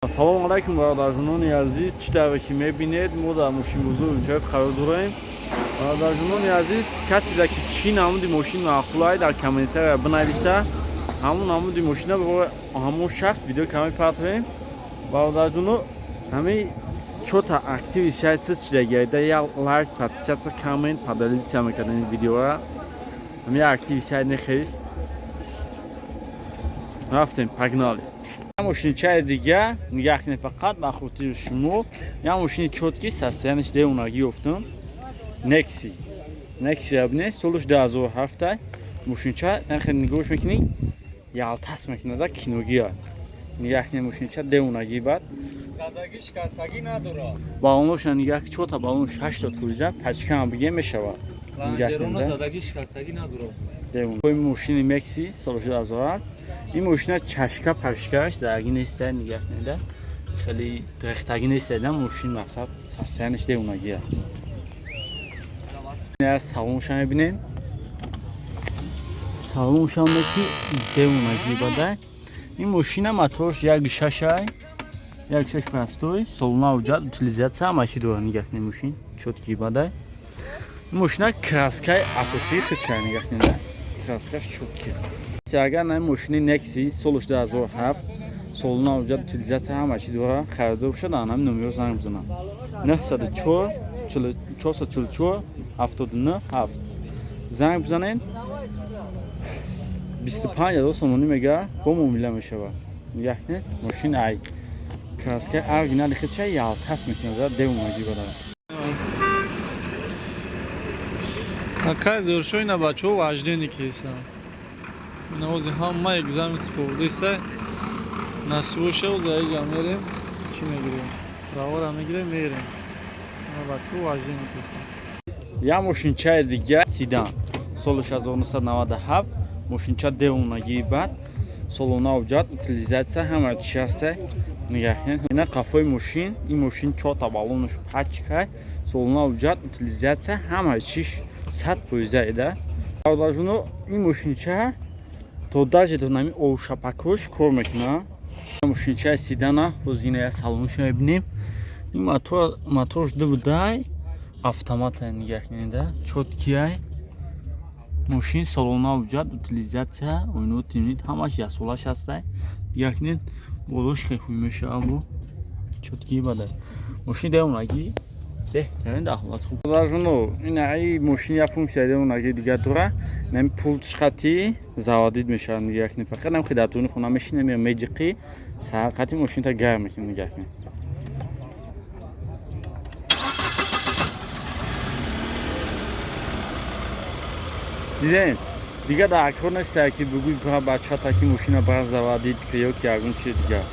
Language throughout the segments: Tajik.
Ассалому алайкум, бародарҷонони азиз. Чӣ тавре ки мебинед, мо дар мошинбозори Рӯчаев қарор дорем. Бародарҷонони азиз, каседа ки чӣ намуди мошин маъқулай, дар комментария бинависа. Ҳамун намуди мошина барои ҳамон шахс видео каме партоем. Бародарҷоно, ҳамаи чота активи сайт чидагиайда, як лайк, подписаться, коммент, поделиться мекардем видеора. Ҳамин активи сайт нехест. Рафтем, погнали. Мошинчаи дига нигаҳ кунед, фақат ба хотири шумо як мошини чёткий, состояние ш девонагӣ ёфтам. Некси, Нексия бинед, солаш 2007. Мошинча нахе нигоҳш мекунӣ, ялтас мекунада, киногия. Нигаҳ кунед, мошинча девонагӣ бад. Задагӣ, шикастагӣ надорад. Балоноша нигаҳ, чота балонош 80%, пачкаам бигем, мешавад. Лонжерона задагӣ, шикастагӣ надорад. Мошини Мекси, солаш 2007. Ин мошина чашка пашкаш задагӣ неста, нигаҳ кунеда, хеле рехтагӣ неста. Мошин мақсад состояние ш девонагия. Салонша мебинем, салоншам ки девонагӣ бада. Ин мошина моторш як шашай, як шаш простой, салона уҷад, утилизация, ҳама чӣ дора. Нигаҳ кунед, мошин чёткий бада. Ин мошина краскаи асосии худша, нигаҳ кунед, краскаш чёткий. Агар на мошини Некси, солаш 2007, солона уҷад, утилизация, ҳама чӣ дора, харидор бошад, дар ҳамин номеро занг бизанад: 904 444 79 7. Занг бизанед, 25 000 сомонӣ мега, бо муомила мешавад. Нигаҳ кунед, мошин ай краскаи оригинали худша ялтас мекунад, девонагӣ бадад. Акай зӯршо, ина бачаҳо вождение кесан. Ина ози ҳама экзамен супордиса. Насибоша, оза иҷа мерем, чӣ мегирем? Правора мегирем, мерем. Ина бачаҳо вождение кесан. Як мошинчаи дига, седан, соли 1997. Мошинча девонагии бад, солона уҷад, утилизация, ҳама чи ҳаста. Нигаҳ кунед, ина қафои мошин. Ин мошин чорта баллонош пачка, солона уҷад, утилизация, ҳама чиш 100% ида. Бародарҷоно, ин мошинча то даже то нами овшапакош кор мекунад. Мошинчаи седана, боз ина я салонша мебинем. Ин мотор, моторш ду будай, автомата. Нигаҳ кунеда, чёткий ай мошин, солона уҷад, утилизация, оино тимнит, ҳамаш яксолаш ҳастай. Нигаҳ кунед, болош хеле хуй мешавад, бо чёткий бада. Мошин девонагӣ, беҳтарин, дар ҳолати хуб. Бародарҷоно, ин ай мошин як функсияи девонагӣ дига дора. Нами пултш хати заводить мешавад. Нигаҳ кунед, фақат нам дар туни хона мешинем, меҷиқӣ, сарқати мошинта гарм мекунем. Нигаҳ кунед. Дидем, дигар дар кор нестае ки бигӯй бира бачата ки мошина бара заводить ки ё ки ягон чи дигар.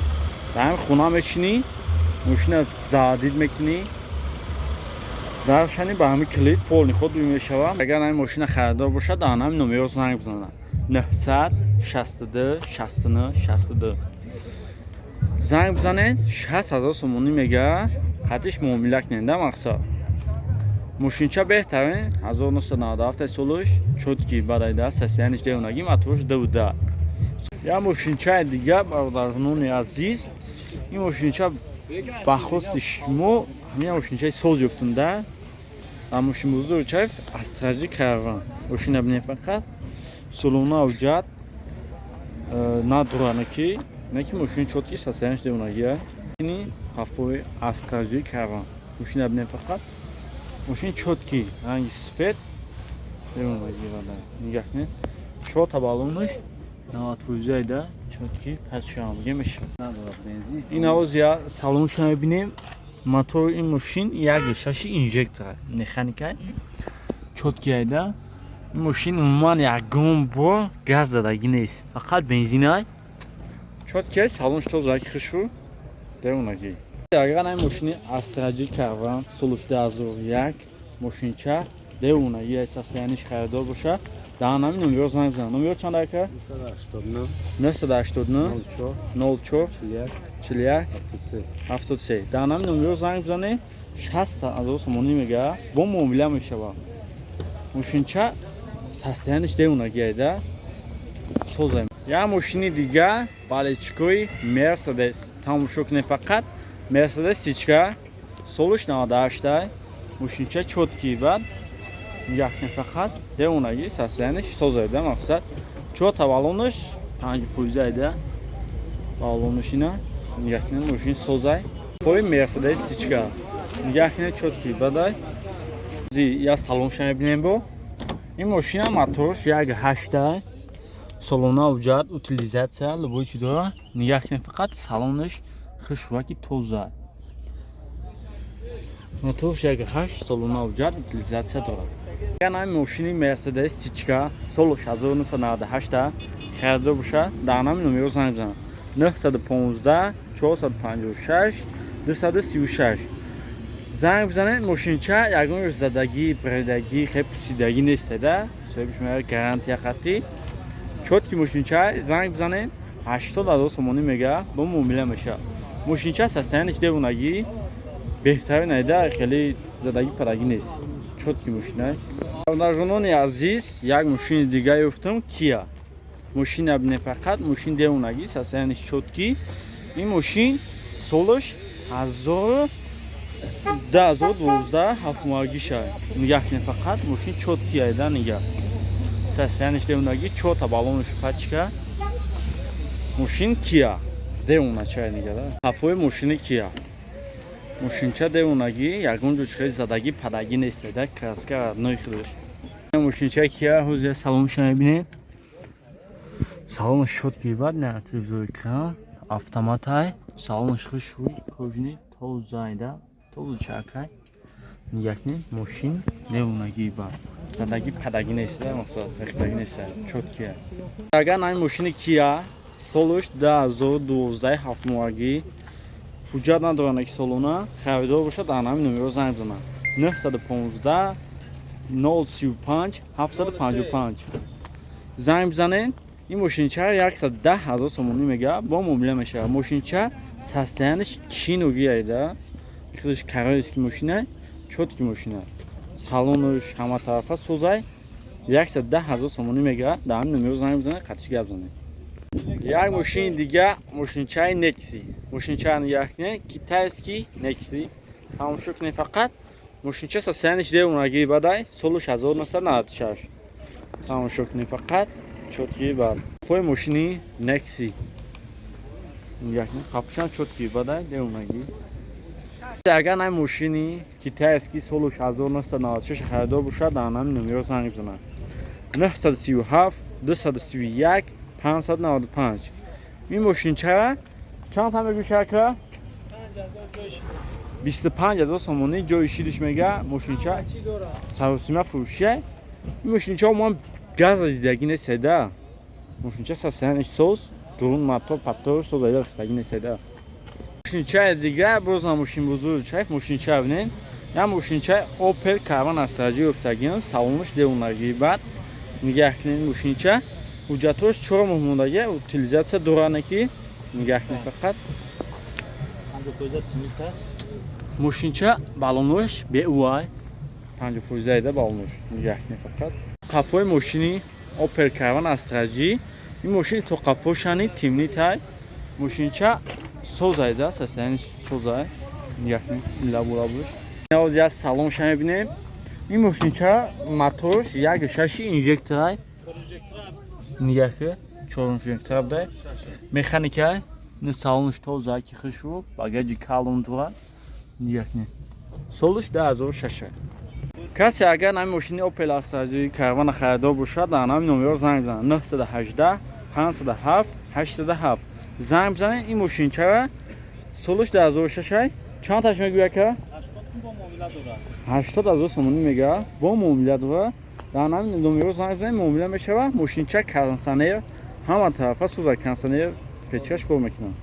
Дар ҳамин хона мешинӣ, мошина заводить мекунӣ, даршани ба ҳамин клид полный ход рӯй мешавад. Агар ҳамин мошина харидор бошад, дар ҳамин номеро занг бизанад: 962 69 62. Занг бизанед, 60 000 сомонӣ мега, қатиш муомила кунед. Да мақсад, мошинча беҳтарин, 1997 солуш, чёткий бадайда, состояние ш девонагӣ, моторш дуда. Як мошинчаи дига, бародарҷонони азиз, ин мошинча ба хости шумо, ҳамин мошинчаи соз ёфтунда дар мошинбозори Чаев, Астраҷи Караван. Мошина бинед, фақат солона уҷад надорана ки не ки мошини чёткий, состояние ш девонагия. Ини қафои Астраҷи Караван. Мошина бинед, фақат мошини чёткий, ранги сфет, девонагӣ. Нигаҳ кунед, чорта баллонаш 90% да, чёткий, пасшамбига мешавад. Ин авоз я салонша мебинем. Мотори ин мошин як шаши инжектора, механика, чёткий айда. Ин мошин умуман ягон бор газ задагӣ нест, фақат бензинай, чёткий ай, салонш тозаки, хушрӯ, девонагӣ. Агар ин мошини Астраҷи Карван, солуш 2001, мошинча девонагӣ ай, состояние ш, харидор боша, дар ҳамин номеро занг бизанад. Номеро чанд, ака? 989 04 41 73. Дар ҳамин номеро занг бизанед, 60 000 сомонӣ мега, бо муомила мешавад. Мошинча состояние ш девонагӣ айда, соза. Як мошини дига, балечкои Мерседес. Тамошо кунед фақат. Мерседес Сичка, солуш 98, мошинча чёткий. Бад нигоҳ кунед фақат, девонаги, состояние ш созайда. Мақсад, чорта баллонаш 5 фоизайда, баллонаш ина нигоҳ кунед, мошин созай. Фои Мерседес Сичка нигоҳ кунед, чёткий бадай. Я салонша мебинем. Бо ин мошина моторш 1,8, солона уҷад, утилизация, любой чи дора. Нигоҳ кунед фақат, салонаш хушваки тоза. Моторш 1,8, солона уҷад, утилизация дорад. Яган мошини Мерседес Сичка солу 1998 харидор боша, дар нами номеро занг бизанад: 915 456 236 занг бизанед. Мошинча ягон задагӣ, бредагӣ, хеле пусидагӣ нестеда. Соҳибиш мега, гарантия қатӣ, чёткий мошинча. Занг бизанед, 80 000 сомонӣ мега, бо муомила мешавад. Мошинча состояние ш девонагӣ, беҳтарин айда, хеле задагӣ падагӣ нест, чёткий мошина. Бародарҷонони азиз, як мошини дига ёфтам, Кия. Мошина бинед фақат, мошин девонагӣ, состояние ш чёткий. Ин мошин солаш 2012, ҳафтмоҳагиша. Нигаҳ кунед фақат, мошин чёткий айда. Нигаҳ, состояние ш девонагӣ, чорта баллонаш пачка. Мошин Кия девоначай. Нигаҳ, ҳафои мошини Кия. Мошинча девонагӣ, ягон ҷо хеле задагӣ падагӣ нест, да, краска родной худаш. Мошинча Кия, ҳозир салонша мебинем. Салонаш чёткий. Бад на телевизор, экран, автоматай. Салонаш хушрӯй, кожаный, тозайда, тозу чакай. Нигоҳ кунед, мошин девонагӣ, бад задагӣ падагӣ нест, мақсад, рехтагӣ нест, чёткий я. Агар ҳамин мошини Кия солуш 2012, ҳафтмоҳагӣ, ҳуҷҷат надоранд, ки солона харидор бошад, дар ҳамин номеро занг бизанад: 915 035 755 занг бизанед. Ин мошинча 110 000 сомонӣ мега, бо муомила мешавад. Мошинча состояние ш чиноги айда, худаш корейский мошина, чёткий мошина, салонаш ҳаматарафа созай. 110 000 сомонӣ мега, дар ҳамин номеро занг бизанед, қатиш гап занед. Як мошини дига, мошинчаи Некси. Мошинча нигоҳ кунед, китайский Некси. Тамошо кунед фақат, мошинча состояние ш девонагӣ бадай. Солуш 1996. Тамошо кунед фақат, чёткий бад. Фои мошини Некси нигоҳ кунед, қапушам чёткий бадай, девонагӣ. Агар най мошини китайский солуш 1996 харидор бошад, дар ҳамин номеро занг бизанад: 937 231 595. Ин мошинча чанд та мегӯши, ака? 25 000 сомонӣ ҷои шидиш мега. Мошинча саросима фурӯшия. Ин мошинча мо газа дидагӣ неседа. Мошинча состояние ш соз, дурун мотор патор соз айда, рехтагӣ неседа. Мошинчаи дига, боз ҳам мошин бузург чайф. Мошинча бинед, як мошинчаи Опел Карван Астра ёфтагиам. Салонаш девонагӣ бад. Нигаҳ кунед, мошинча ҳуҷҷатҳош 4 моҳ мондагӣ, утилизация доране ки. Нигаҳ кунед фақат, мошинча баллонош беуай, 50 фоизаида баллонош. Нигаҳ кунед фақат, қафои мошини Опел Карван Астра Ҷи. Ин мошини то қафошани тимнитай. Мошинча созайда, состояние созай. Нигаҳ кунед, лабу лабуш. Як салонша мебинем. Ин мошинча моторш 1,6 инжекторай. Нигаҳ, чор инжектор будай, механикай. Ин салонаш тоза ки хушрӯ, багажи калон дорад. Нигаҳ кунед, солуш 2006. Касе агар ҳамин мошини Опел Астра Карвана харидор бошад, дар ҳамин номеро занг бизанад: 918 507 807 занг бизанед. Ин мошинчара солуш 2006, чанд таш мегӯя, ака? 80 000 сомонӣ мега, бо муомила дорад. Дар ҳамин номеро занг бизанед, муомила мешавад. Мошинча кондиционер, ҳама тарафа сӯза, кондиционер, печкаш кор мекунад.